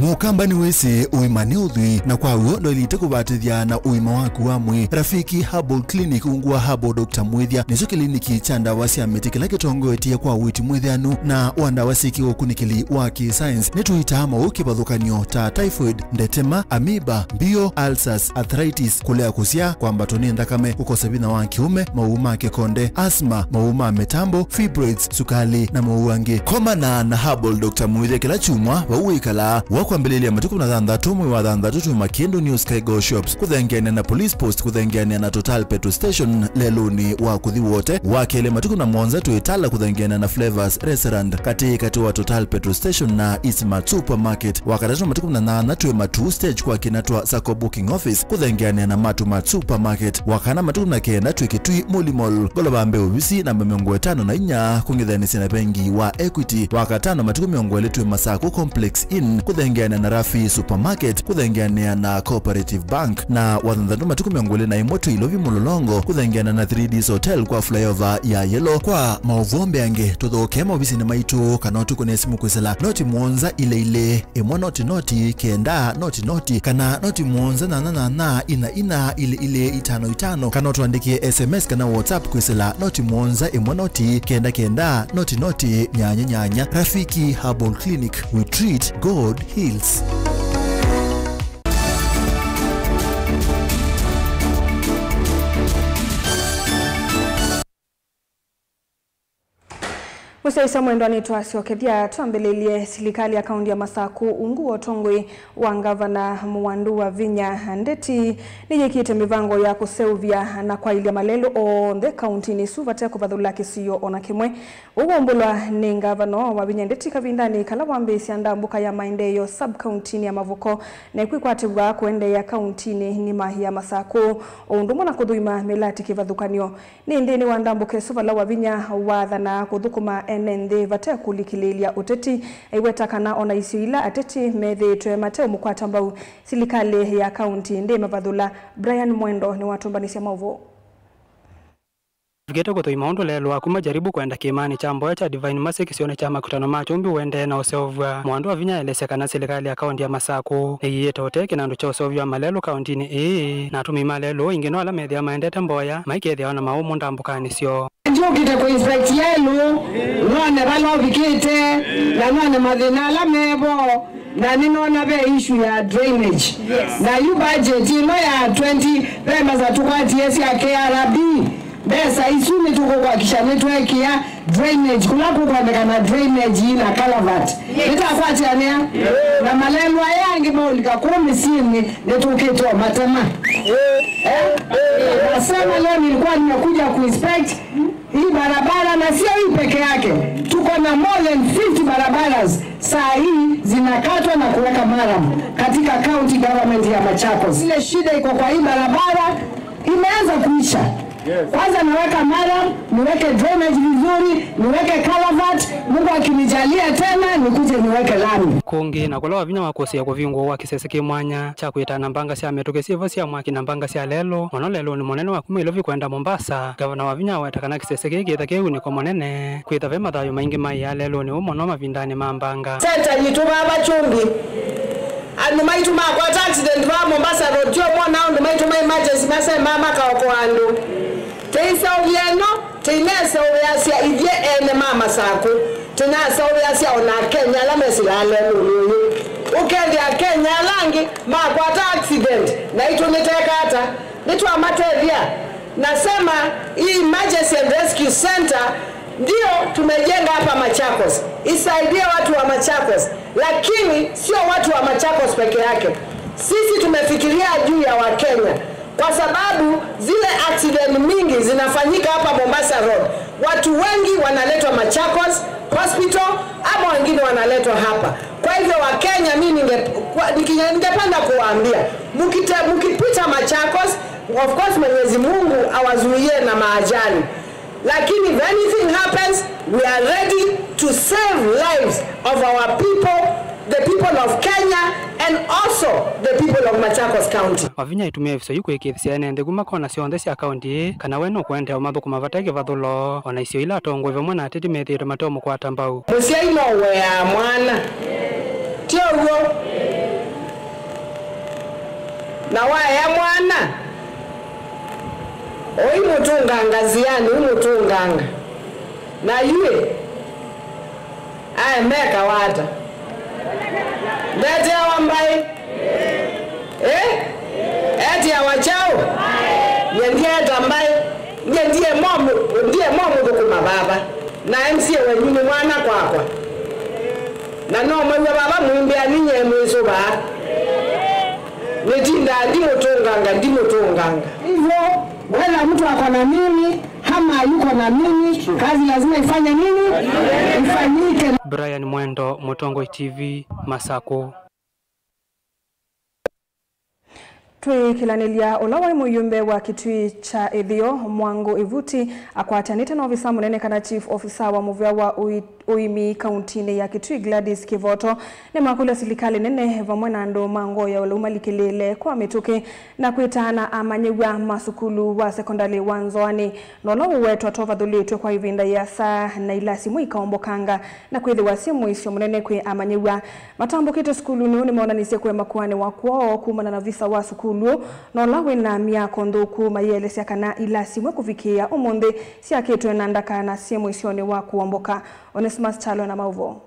Mũkamba nĩwĩsĩ ũima nĩ ũthwii, na kwa w'o ndwaĩlĩte kũvatĩthya na ũima waku wa mwĩĩ. Rafiki Herbal Clinic, ungu wa Herbal Doctor Mwĩthya, nĩkyo kĩliniki kya ndawa sya mĩtĩ kĩla kĩtongoetye kwa ũiiti mwĩthĩanu na wa ndawa syĩ kĩũkunĩkĩli wa kĩ-science. Nĩtũitaa maũũ kĩvathũkany'o ta typhoid, ndetema, amoeba, mbio, ulcers, arthritis, kũlea kũsyaa, kwambatwa nĩ nthakame, kũkosa vinya wa kĩũme, maũũ ma kĩkonde, asthma, maũũ ma mĩtambo, fibroids, sukali, na maũũ angĩ. Komana na Herbal Doctor Mwĩthya kĩla kyumwa vau wĩkalaa. Wa kwambĩlĩlya matukũ na thanthatũ mwei wa thanthatũ twĩ Makindu New Sky Go Shops, kũthengeanĩa na Police Post, kũthengeanĩa na Total Petrol Station lelũnĩ wa kũthi Wote. Wa kelĩ matukũ na mũonza twĩ Tala, kũthengeanĩa na Flavors Restaurant, katĩ katĩ wa Total Petrol Station na Eastmart Supermarket. Wa katatũ matukũ na nyanya twĩ Matuu Stage kwa kĩna twa Sacco Booking Office, kũthengeanĩa na Matumart Supermarket. Wa kana matukũ na kenda twĩ Kitui Muli Mall, ngolova mbee ovisi namba mĩongo ĩtano na inya, kũng'ethanĩsya na vengi wa Equity. Wa katano matukũ mĩongo ĩlĩ twĩ Masaku Complex Inn, kũthengeanĩa na Rafi Supermarket, kũthengeanĩa na Cooperative Bank. Na wa thanthatũ matukũ mĩongo ĩlĩ na ĩmwe twĩ Ilovi Mũlolongo, kũthengeanĩa na three Ds Hotel kwa flyover ya Yellow. Kwa maũvoo mbeange, tũthokee maovisinĩ maitũ kana ũtũkũne simũ kwĩsĩla noti mũonza ilĩ ilĩ, ĩmwe noti noti, kenda noti noti, kana noti mũonza nyanya nyanya, ina ina, ilĩ ilĩ, itano itano, kana ũtũandĩkĩe S M S kana WhatsApp kwĩsĩla noti mũonza, ĩmwe noti, kenda kenda, noti noti, nyanya nyanya. Rafiki Herbal Clinic, we treat, God heals. Mũsyaĩĩsya mwendwa, nĩtwasyokethya twambĩlĩlye. Silikalĩ ya kaũntĩ ya Masaku ungu wa ũtongoi wa ngavana Mũwandu Wavinya Ndeti nĩyĩkĩte mĩvango ya kũseũvya na kwaĩlya malelũ onthe kaũntĩnĩ ĩsu vate kũvathũla kĩsio o na kĩmwe. Ũu waumbũlwa nĩ ngavana Wavinya Ndeti kavindanĩ kala wambĩĩsya ndambũka ya maendeeo sub-kaũntĩnĩ ya Mavoko, na ĩkwĩkwatĩw'a kũendeea kaũntĩnĩ ng'ima ya Masaku, o ũndũ ũmwe na kũthũima mĩlatĩ kĩvathũkany'o. Nĩ nthĩnĩ wa ndambũka ĩsu vala Wavinya wathanaa kũthũkũma ene nthĩ vate kũlikĩlĩĩlya ũteti, aiweta kana o na isio ila ateti methĩĩtwe mateũmũkwata mbau, silikalĩ ya kaũntĩ ndĩĩmavathũla. Brian Mwendo nĩwatũmbanĩsya maũvoo. Tũvikĩte kũthũima ũndũ lelũ wa kuma Jaribu kwenda kĩĩmanĩ kya mboya kya Divine Mercy kĩsionĩ kya makutano ma Kyumbi ũendee na ũseũvw'a. Mũwandu Wavinya aelesya kana silikalĩ ya kaũntĩ ya Masaku nĩyĩĩte ũtee kĩnandũ kya ũseũvyo wa malelũ kaũntĩnĩ ĩĩ, na atũmĩi ma lelũ aingĩ no ala methĩawa maendete mboya maikethĩawa na maũmũ ndambũkanĩ syoo. Ndyũkĩte kũ-inspect yelũ, none vala ũvikĩte, na none mathĩna ala mevo, na nĩnona ve issue ya drainage. Yes. Na yu budget ĩno ya twenty, ve mbesa tũkwatie sya K R B, mbesa isu nĩtũkũkwakisha nĩtwekĩa drainage, kũla kũkwendekana drainage na culvert. Yes. Nĩtakwatĩanĩa? Yes. Na malelũ aya angĩ maũlika kũu mĩsyĩnĩ, nĩtũkĩte o matema. Eh? Nasema leo nilikuwa nimekuja kuinspect hii barabara, na sio hii peke yake. Tuko na more than fifty barabaras saa hii zinakatwa na kuweka maram katika county government ya Machakos. Ile shida iko kwa hii barabara imeanza kuisha. Kwanza naweka maram, niweke drainage vizuri, niweke culvert, Mungu akinijalia tena nikuje niweke lami. Kũngĩ, na kũla Wavinya wakũsĩĩa kũvingũwa kwa kĩsese kĩ mwanya kya kwĩtana mbanga sya mĩtũkĩ syĩvo sya mwaki na mbanga sya lelũ, mũno lelũnĩ mũnene wa kuma Ilovi kwenda Mombasa, Ngavana Wavinya aweta kana kĩsese kĩĩ kĩĩtha kĩw'ũnĩko mũnene, kwĩtha ve mathayũ maingĩ maĩaa lelũnĩ ũũ mũno mavindanĩ ma mbanga. Center yitũ vava Kyumbi. Andũ maitũ makwata accident vaa Mombasa Road, tyo mona andũ maitũ ma emergency masemaa makaokoa andũ. Tĩiseũvya ĩno, tĩineseũvĩasya ithyĩ ene ma Masaku, tĩnaseũvĩasya o na Akenya ala mesĩlaa lelũnĩ ũyũ. Ũkethĩa Akenya ala angĩ makwata accident, naitũ nĩtweka ata? Nĩtwamatethya? Nasema hii emergency and rescue center ndio tumejenga hapa Machakos, isaidie watu wa Machakos, lakini sio watu wa Machakos peke yake. Sisi tumefikiria juu ya Wakenya, kwa sababu zile accident mingi zinafanyika hapa Mombasa Road. Watu wengi wanaletwa Machakos Hospital ama wengine wanaletwa hapa. Kwa hivyo, Wakenya, mimi ninge-, kwa-, nikinge-, ningependa kuwaambia, mkite-, mkipita Machakos, of course, Mwenyezi Mungu awazuie na maajali. Lakini if anything happens, we are ready to save lives of our people, the people of Kenya, and also the people of Machakos County. Wavinya aitumia ĩviso yu kwĩkĩĩthĩsya ene nthĩ kuma kona syonthe sya kaũntĩ ĩĩ kana we nũkũendeea ũmathũkũma vate kĩvathũlo, o na isio ila atongoi vamwe na ateti methĩĩtwe mateũmũkwata mbau. Mũsyai no ũeaa mwana. Ti ũw'o? Na waea mwana, ũimũtũnganga nzĩanĩ, ũimũtũnganga. Na yu ĩ, aĩ mekawa ata? Ndeteawa mbaĩ? Ĩ? Etiawa kyaũ? Nyie ndyeeta mbaĩ. Nyie ndiye momũ-, ndiye momũthũkũma vava. Na M C A wenyu nĩ mwana kwakwa. Na no mwĩw'a vava mũimbĩa ninyie mwĩsũvaa. Nĩtindaa ndimũtũnganga, ndimũtũnganga. Hivyo, whether mtu ako na nini ama yuko na nini, kazi lazima ifanye nini? Ifanyike. Brian Mwendo, Mũtongoi T V, Masakũ. Twĩkĩlanĩlya, ũla waĩ mũyumbe wa Kitui kya Ĩtheo, Mwangũ Ĩvuti, akwatanĩte na ovisa mũnene kana chief officer wa mũvĩa wa ũi-, ũimi kauntinĩ ya Kitui, Gladys Kĩvoto, nĩmakũlya silikalĩ nene vamwe na andũ ma ngoo ya ũlau malikĩlĩĩle kwa mĩtũkĩ na kwĩtaana amanyĩw'a ma sukulu wa sekondalĩ wa Nzoanĩ, na ũla ũwetwa tovathũlĩtw'e kwa ĩvinda yĩasa na ilasi imwe ikaombokanga na kwĩthĩwa syĩ mũisyo mũnene kwĩ amanyĩw'a. Matambũkĩte sukulunĩ ũũ nĩmonanisye kũema kũanĩwa kwoo kumana na visa wa sukulu ũũ, na ũla wĩ na myako nthũku, mayĩelesya kana ilasi imwe kũvikĩĩa ũmũnthĩ syakĩtwe na ndaka na syĩ mũisyonĩ wa kũomboka. Onesmus Kyalo na maũvoo.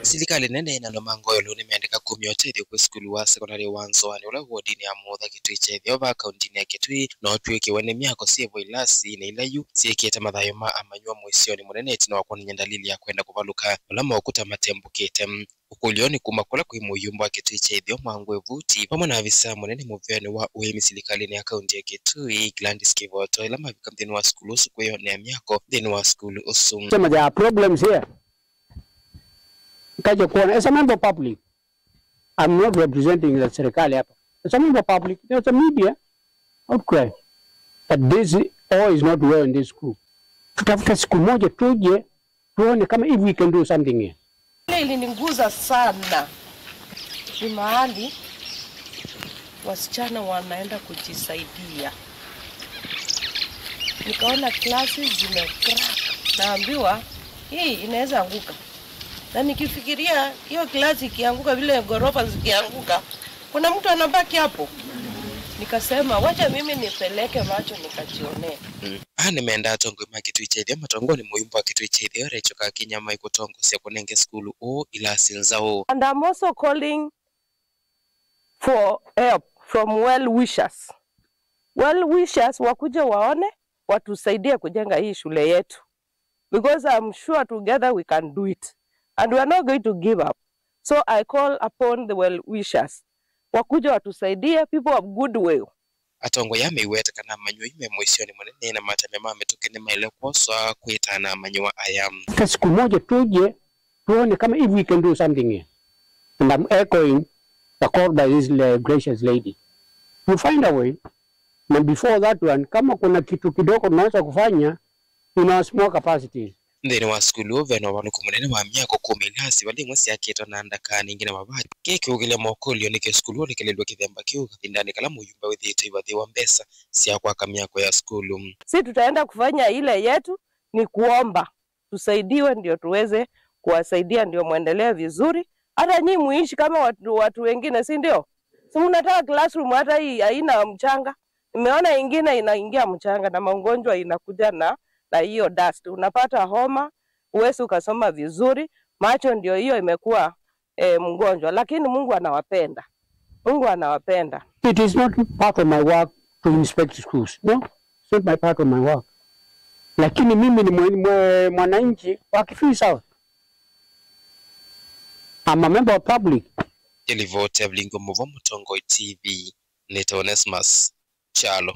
Silikalĩ nene na andũ ma ngoo ya ũlau nĩmendeka kumya ũtethyo kwĩ sukulu wa sekondalĩ wa Nzoanĩ, ũla wĩ wodinĩ ya Mũũtha, Kitui kya Ĩtheo, vaa kauntinĩ ya Kitui, na ũtw'ĩkĩwe nĩ myako syĩ vo, ilasi na ila yu syĩkĩte mathayũ ma amanyĩw'a mũisyonĩ mũnene ĩtina wa kwonany'a ndalili ya kwenda kũvalũka, vala maũkuta matembũkĩte. Ũkũlyo nĩ kuma kũla kwĩ mũyumbe wa Kitui kya Ĩtheo, Mwangũ Ĩvuti, vamwe na avisaa mũnene mũveanĩ wa ũĩmi silikalĩnĩ ya kaunti ya Kitui, Gladys Kĩvoto, ĩla mavika nthĩnĩ wa sukulu ũsu kwĩyonea myako nthĩnĩ wa sukulu ũsu. Sema there are problems here. Kaja kuona, as a member of public, I'm not representing the serikali hapa. As a member of public, there's a media outcry that this all is not well in this school. Tutafuta siku moja tuje tuone kama if we can do something here. Ile iliniguza sana ni mahali wasichana wanaenda kujisaidia. Nikaona klasi zimecrack. Naambiwa, "Hii inaweza anguka." Na nikifikiria, hiyo klasi ikianguka, vile ghorofa zikianguka, kuna mtu anabaki hapo? Nikasema, "Wacha mimi nipeleke macho nikajionee." Aa nĩmendaa atongoi ma Kitui kya Ĩtheo matongoonĩ nĩ mũyumbe wa Kitui kya Ĩtheo, Rachel Kakinya, maikũtongosya kũnenge sukulu ũũ ilasi nzaũ. And I'm also calling for help from well wishers. Well wishers wakuje waone, watusaidie kujenga hii shule yetu. Because I'm sure together we can do it. And we are not going to give up. So I call upon the well wishers. Wakuje watusaidie, people of goodwill. Atongoi aa meiweta kana amanyĩw'a me mũisyonĩ mũnene na matambya ma mĩtũkĩ nĩmaĩle kwoswa kwĩtaana amanyĩw'a aya. Hata siku moja tuje tuone kama if we can do something here. And I'm echoing the call by this la-, gracious lady. You find a way, na before that one, kama kuna kitu kidogo tunaweza kufanya, in our small capacities. Nthĩnĩ wa sukulu ũũ, ve na ũvalũku mũnene wa myako kuma ilasi, vala imwe syakĩtwe na ndaka na ingĩ na mavati. Kĩĩ kĩũkĩlya makũlyo, nĩkĩ sukulu ũlekelelw'e kĩthemba kĩu kavindanĩ kala mũyumbe wĩthĩĩtwe aivathĩwa mbesa sya kwaka myako ya sukulu? Si tutaenda kufanya ile yetu, ni kuomba tusaidiwe ndio tuweze kuwasaidia ndio mwendelee vizuri. Hata nyinyi muishi kama watu, watu wengine, si ndio? Si mnataka classroom hata hii haina mchanga? Nimeona ingine inaingia mchanga na magonjwa inakuja na, na hiyo dust. Unapata homa, huwezi ukasoma vizuri, macho ndio hiyo imekuwa, eh, mgonjwa. Lakini Mungu anawapenda. Mungu anawapenda. It is not part of my work to inspect schools. No, it's not my part of my work. Lakini mimi ni mwe-, mwe-, mwananchi wa Kitui South. I'm a member of public. Ĩlivoti ya Vilingi wa Maũvoo Mũtongoi T V, nĩtawa Onesmus Kyalo.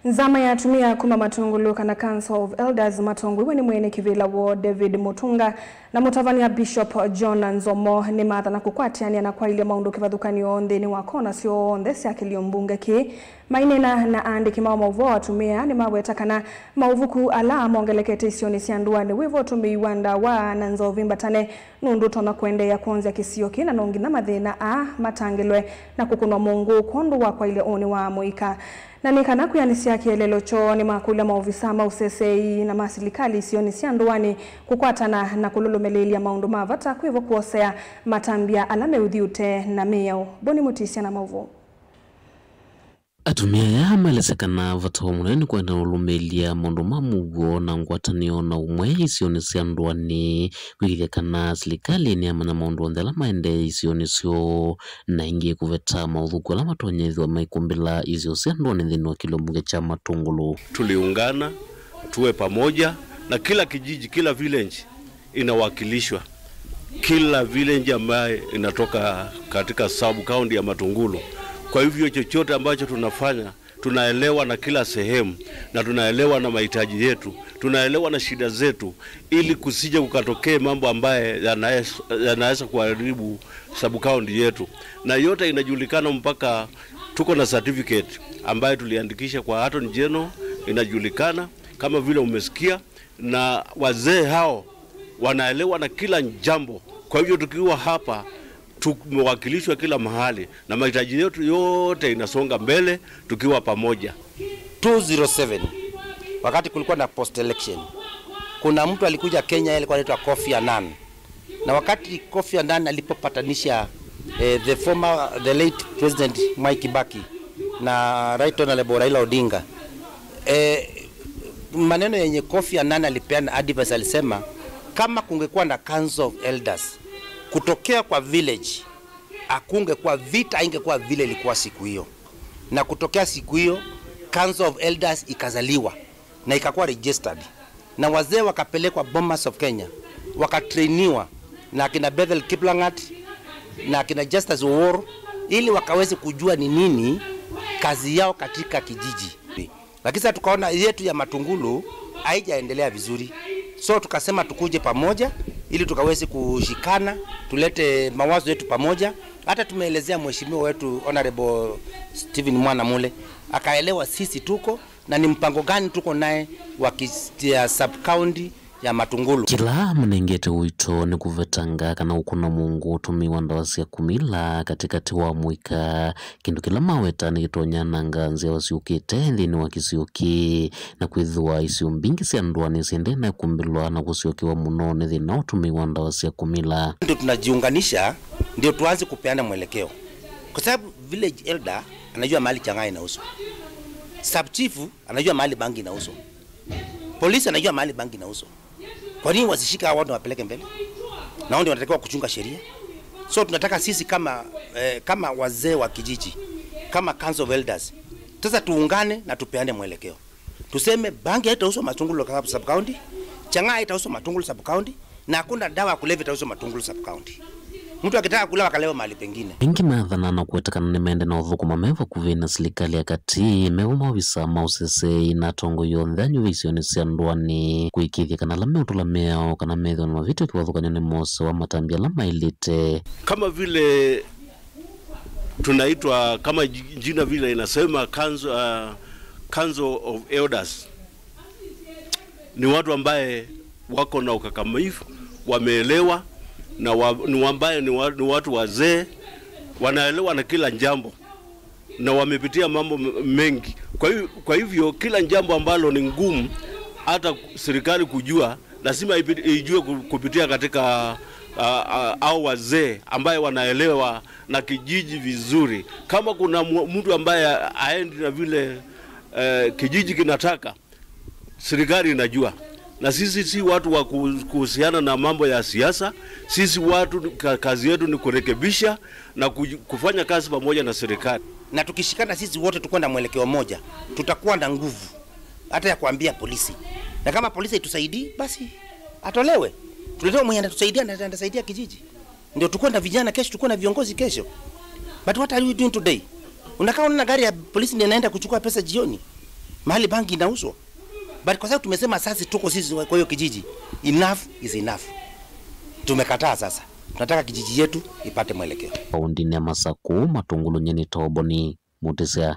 Nzama ya atumĩa kuma Matungulu kana Council of Elders matongoew'e nĩ mwene kĩvĩla woo David Mutunga na mũtavany'a Bishop John Nzomo nĩmathana kũkwatĩanĩa na kwaĩlya maũndũ kĩvathũkany'o nthĩnĩ wa kona syonthe sya kĩlio mbunge kĩĩ. Maineena na aandĩki ma maũvoo, atumĩa nĩmaweta kana maũvuku ala mongelekete isionĩ sya ndũanĩ wĩvo ũtũmĩi wa ndawa na nzovi mbatane nũndũ ũtonya kũendeea kwonzya kĩsio kĩĩ, na no nginya mathĩna aa matangĩlwe na kũkũnwa mũngũ kwondũ wa kwaĩlya ũnĩ wa mũika. Na nĩ kana kwĩanĩsya kĩeleelo kyoo, nĩmakũlya maovisa ma ũseseei na ma silikalĩ isionĩ sya ndũanĩ kũkwatana na kũlũlũmĩlĩĩlya maũndũ ma vata, kwĩvo kũosea matambya ala meũthiũte na mĩao. Boni Mũtisya na maũvoo. Atumĩa aya maelesya kana vata woo mũnene nĩ kwenda ũlũmĩlya maũndũ ma mũuo na ngwatanĩo na ũmwe isionĩ sya ndũanĩ, kwĩkĩthya kana silikalĩ nĩyamanya maũndũ onthe ala maendee isionĩ syoo, na ĩngĩ kũveta maũthũku ala matonya ĩthĩwa maikũmbĩla isio sya ndũanĩ nthĩnĩ wa kĩlio mbunge kya Matũngũlũ. Tuliungana, tuwe pamoja, na kila kijiji, kila village inawakilishwa, kila village ambaye inatoka katika sub county ya Matungulu. Kwa hivyo chochote ambacho tunafanya, tunaelewa na kila sehemu, na tunaelewa na mahitaji yetu, tunaelewa na shida zetu, ili kusije kukatokee mambo ambaye yanaweza, yanaweza kuharibu sub county yetu. Na yote inajulikana, mpaka tuko na certificate ambayo tuliandikisha kwa Attorney General, inajulikana kama vile umesikia, na wazee hao wanaelewa na kila jambo. Kwa hivyo tukiwa hapa, tumewakilishwa kila mahali na mahitaji yetu yote inasonga mbele tukiwa pamoja. Two zero seven, wakati kulikuwa na post election, kuna mtu alikuja Kenya, alikuwa anaitwa Kofi Annan. Na wakati Kofi Annan alipopatanisha, eh, the former, the late President Mwai Kibaki na Right Honorable Raila Odinga, eh, maneno yenye Kofi Annan alipeana advice, alisema kama kungekuwa na Council of Elders, kutokea kwa village, hakungekuwa vita, haingekuwa vile ilikuwa siku hiyo. Na kutokea siku hiyo, Council of Elders ikazaliwa na ikakuwa registered, na wazee wakapelekwa Bomas of Kenya, wakatrainiwa na akina Bethel Kiplangat na akina Justus Owuor, ili wakaweze kujua ni nini kazi yao katika kijiji. Lakini sasa tukaona yetu ya Matungulu haijaendelea vizuri, so tukasema tukuje pamoja ili tukaweze kushikana, tulete mawazo yetu pamoja. Hata tumeelezea mheshimiwa wetu Honorable Stephen Mwanamule, akaelewa sisi tuko na ni mpango gani tuko naye wa kis-, ya sub county ya Matungulu. Kĩla manengete ũito nĩ kũvetanga kana ũkũna mũngũ ũtũmĩi wa ndawa sya kũmila katĩkatĩ wa mũika, kĩndũ kĩla maweta nĩ kĩtonya nanga nzyawa syũkĩte nthĩnĩ wa kĩsio kĩĩ, na kwĩthĩwa isio mbingĩ sya ndũanĩ syendee na kũmbĩlwa na kũsyokewa mũno nĩ thĩna wa ũtũmĩi wa ndawa sya kũmila. Ndio tunajiunganisha, ndio tuanze kupeana mwelekeo, kwa sababu village elder anajua mahali chang'aa inauzwa, sub chief anajua mahali bangi inauzwa, polisi anajua mahali bangi inauzwa. Kwa nini wasishike hao watu wapeleke mbele? Na wao ndio wanatakiwa kuchunga sheria. So tunataka sisi kama, eh, kama wazee wa kijiji, kama Council of Elders, sasa tuungane na tupeane mwelekeo. Tuseme bangi haitauzwa Matungulu sub county, chang'aa haitauzwa Matungulu sub county, na hakuna dawa ya kulevya itauzwa Matungulu sub county. Mtu akitaka kulewa, akalewa mahali pengine. Aingĩ mathana na kũweta kana nĩmaendee na ũthũkũma me vakuvĩ na silikalĩ ya katĩ, mevo maovisa ma ũseseei na atongoi onthe anyuve isionĩ sya ndũanĩ, kũĩkĩĩthya kana ala meũtũla mĩao kana methĩwa na mavĩtyo kĩvathũkany'o nĩmosewa matambya ala maĩlĩte. Kama vile tunaitwa, kama ji-, jina vile inasema, Council, uh, Council of Elders, ni watu ambaye wako na ukakamavu, wameelewa, na wa-, ni ambaye ni wa-, ni watu wazee, wanaelewa na kila jambo, na wamepitia mambo m-, mengi. Kwa hiv-, kwa hivyo kila jambo ambalo ni ngumu hata serikali kujua, lazima ipi-, ijue ku-, kupitia katika, ah, ah, hao wazee ambaye wanaelewa na kijiji vizuri. Kama kuna mu-, mtu ambaye haendi na vile, eh, kijiji kinataka, serikali inajua. Na sisi si watu wa ku-, kuhusiana na mambo ya siasa. Sisi watu ka-, kazi yetu ni kurekebisha na kuj-, kufanya kazi pamoja na serikali. Na tukishikana sisi wote tukiwa na mwelekeo mmoja, tutakuwa na nguvu hata ya kuambia polisi. Na kama polisi haitusaidii, basi atolewe. Tuletewe mwenye anatusaidia na atasaidia kijiji. Ndio tukuwe na vijana kesho, tukuwe na viongozi kesho. But what are you doing today? Unakaa unaona gari ya polisi ndio inaenda kuchukua pesa jioni, mahali bangi inauzwa. But kwa sababu tumesema sasa tuko sisi kwa hiyo kijiji, enough is enough. Tumekataa sasa. Tunataka kijiji yetu ipate mwelekeo. Kaũntĩnĩ ya Masakũ, Matũngũlũ, nyie nĩ Toboni Mũtĩsya.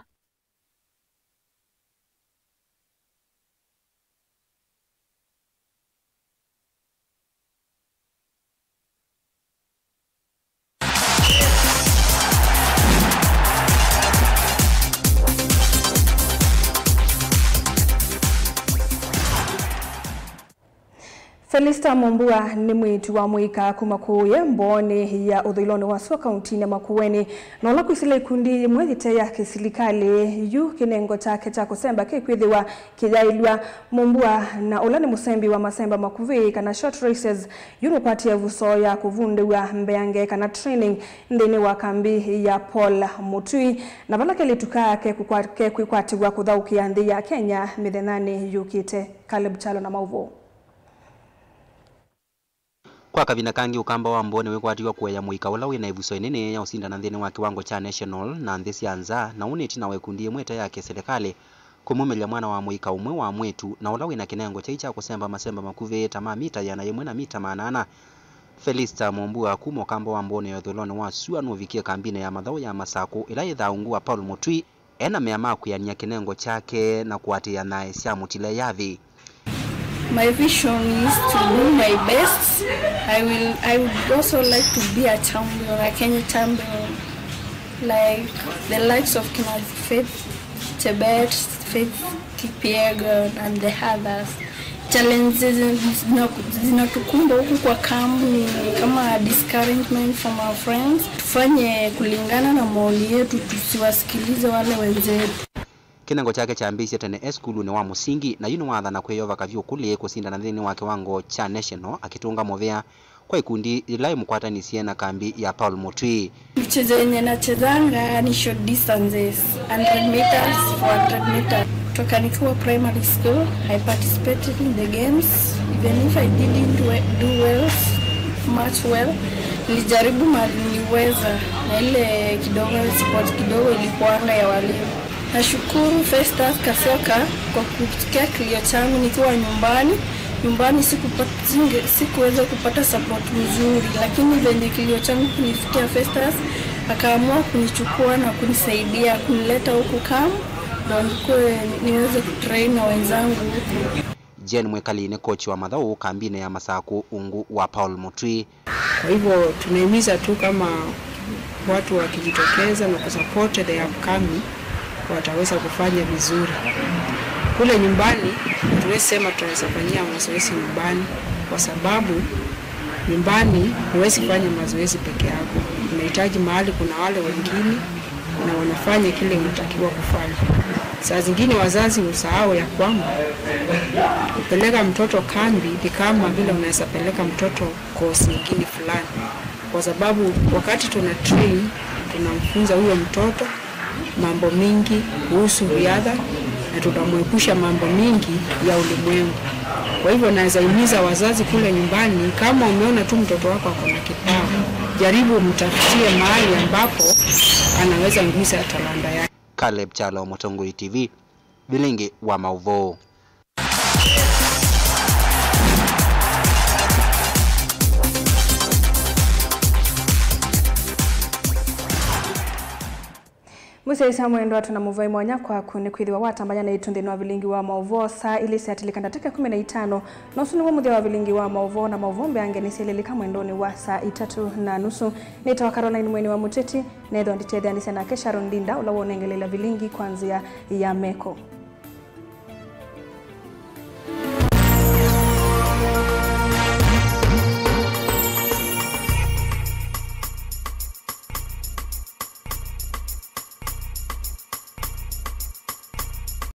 Felista Mumbua nĩ mwĩĩtu wa mũika kuma Kũũye, mboonĩ ya ũthũĩlonĩ wa sua kauntinĩ ya Makueni, na ũla kwĩsĩla ikundi yĩmwe yĩte ya kĩsilikalĩ. Yu kĩnengo kyake kya kũsemba kĩkwĩthĩwa kĩyaĩlw'a. Mumbua, na ũla nĩ mũsembi wa masemba makuvĩ kana short races, yu nũkwatie ĩvuso ya kũvundĩw'a mbeange kana training nthĩnĩ wa kambi ya Paul Mũtui, na vala kelĩtu kake kũkwa-, kekwĩkwatĩw'a kũthaũkĩa nthĩ ya Kenya mĩthenyanĩ yũkĩte. Caleb Kyalo na maũvoo. Kwa kavinda kangĩ, ũkamba wa Mbũũ nĩwĩkwatiw'a kũea mũika ũla wĩ na ĩvuso ĩnene ya ũsindana nthĩnĩ wa kĩwango kya national na nthĩ sya nza, na ũũ nĩ ĩtina wa ĩkundi yĩmwe ĩte ya kĩsilikalĩ kũmumĩlya mwana wa mũika ũmwe wa mwĩĩtu na ũla wĩ na kĩnengo kyai kya kũsemba masemba makuvĩ ta ma mita ĩana yĩmwe na mita maana ana. Felista Mumbua kuma ũkamba wa Mbũũ nĩ ũthũĩlonĩ wa sua nũvikie kambinĩ ya mathaũ ya Masakũ ĩla yĩthaa ungu wa Paul Mũtui, e na mea ma kwĩanĩa kĩnengo kyake na kũatĩĩa naĩ sya mũtile yathi. My vision is to do my best. I will, I would also like to be a champion, a Kenya champion, like the likes of kina Faith Chebet, Faith Kipyegon and the others. Challenges zina-, zinatukumba huku kwa kambi ni kama discouragement from our friends. Tufanye kulingana na maoni yetu, tusiwasikilize wale wenzetu. Kĩnengo kyake kyambĩĩsye tene e sukulunĩ wa mũsingi, na yu nĩwathana kwĩyova kavyũ kũlĩ kũsindana nthĩnĩ wa kĩwango kya national, akĩtũnga mũvea kwa ikundi yĩla ĩmũkwatanisye na kambi ya Paul Mũtui. Michezo yenye nachezanga ni short distances, hundred meters, four hundred meters. Kutoka nikiwa primary school, I participated in the games. Even if I didn't we-, do well, much well, nilijaribu mahali niliweza, na ile kidogo, support kidogo ilikuwanga ya walimu. Nashukuru Festus Kasoka kwa kusikia kilio changu nikiwa nyumbani. Nyumbani sikupata, singe-, sikuweza kupata support mzuri, lakini venye kilio changu kilifikia Festus, akaamua kunichukua na kunisaidia, kunileta huku camp, ndo nikuwe, niweze kutrain na wenzangu huku. Jane Mwikali nĩ kochi wa mathaũ kambinĩ ya Masakũ ungu wa Paul Mũtui. Kwa hivyo tunahimiza tu kama watu wakijitokeza na kusupport the upcoming, wataweza kufanya vizuri. Kule nyumbani, hatuwezi sema tunaweza fanyia mazoezi nyumbani, kwa sababu nyumbani huwezi fanya mazoezi peke yako. Unahitaji mahali kuna wale wengine na wanafanya kile unatakiwa kufanya. Saa zingine wazazi husahau ya kwamba kupeleka mtoto kambi ni kama vile unaweza peleka mtoto course nyingine fulani, kwa sababu wakati tuna train, tunamfunza huyo mtoto mambo mingi kuhusu riadha na tunamwepusha mambo mingi ya ulimwengu. Kwa hivyo naweza himiza wazazi kule nyumbani, kama umeona tu mtoto wako ako na kipawa, jaribu umtafutie mahali ambapo anaweza nguza talanta yake. Caleb Kyalo, Mũtongoi T V, vilingi wa maũvoo. Mũsyaĩĩsya mwendwa, twĩ na mũvea mwanya kwaku nĩ kwĩthĩwa watambany'a naitũ nthĩnĩ wa vilingi wa maũvoo saa ilĩ syatilĩka ndatĩka ĩkũmi na itano, na ũsu nĩw'o mũthya wa vilingi wa maũvoo, na maũvoo mbeange nĩsyelelĩka mwendonĩ wa saa itatũ na nusu. Nĩtawa Caroline Mweni wa Mũteti, nethĩwa nditetheanĩsya nake Sharon Ndinda, ũla wonengeleela vilingi kwa nzĩa ya meko.